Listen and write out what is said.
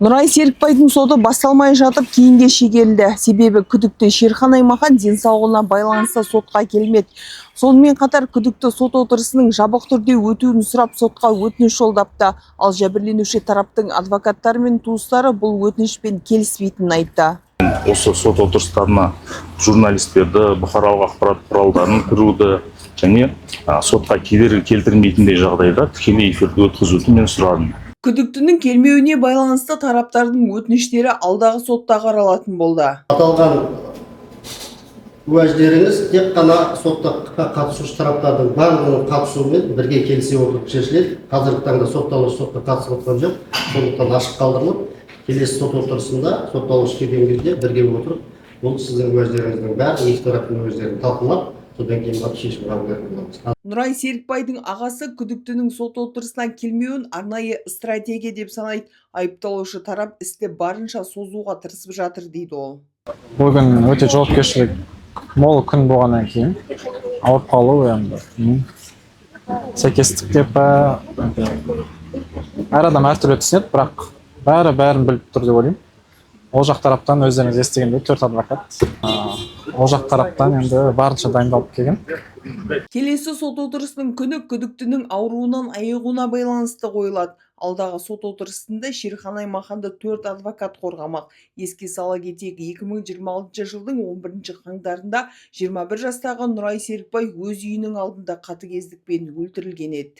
Нұрай Серікбайдың соты басталмай жатып кейінге шегерілді. Себебі күдікті Шерхан Аймахан денсаулығына байланысты сотқа келмеді. Сонымен қатар күдікті сот отырысының жабық түрде өтуін сұрап, сотқа өтініш жолдапты. Ал жәбірленуші тараптың адвокаттары мен туыстары бұл өтінішпен келіспейтінін айтты. Осы сот отырыстарына журналистерді, бұқаралық ақпарат құралдарын кіруді және сотқа кедергі келтірмейтіндей жағдайда тікелей эфирді өткізуді мен сұрадым. Күдіктінің келмеуіне байланысты тараптардың өтініштері алдағы сотта қаралатын болды. Аталған уәждеріңіз тек қана сотта қатысушы тараптардың барлығының қатысуымен бірге келісе отырып шешіледі. Қазіргі таңда сотталушы сотқа қатысып отырған жоқ, сондықтан ашық қалдырылып, келесі сот отырысында сотталушы келген кезде бірге отырып, бұл сіздің уәждеріңіздің бәрін, екі тараптың уәждерін талқылап, содан кейін барып шешім қабылдайтын боламыз. Нұрай Серікбайдың ағасы күдіктінің сот отырысына келмеуін арнайы стратегия деп санайды. Айыпталушы тарап істі барынша созуға тырысып жатыр, дейді ол. Бүгін өте жауапкершілік мол күн болғаннан кейін ауырып қалу енді сәйкестік деп па, енді әр адам әртүрлі түсінеді, бірақ бәрі бәрін біліп тұр деп ойлаймын. Ол жақ тараптан, өздеріңіз естігендей, төрт адвокат. Ол жақ тараптан енді барынша дайындалып келген. Келесі сот отырысының күні күдіктінің ауруынан айығуына байланысты қойылады. Алдағы сот отырысында Шерхан Аймаханды төрт адвокат қорғамақ. Еске сала кетейік, 2026 жылдың 11 қаңтарында 21 жастағы Нұрай Серікбай өз үйінің алдында қатыгездікпен өлтірілген еді.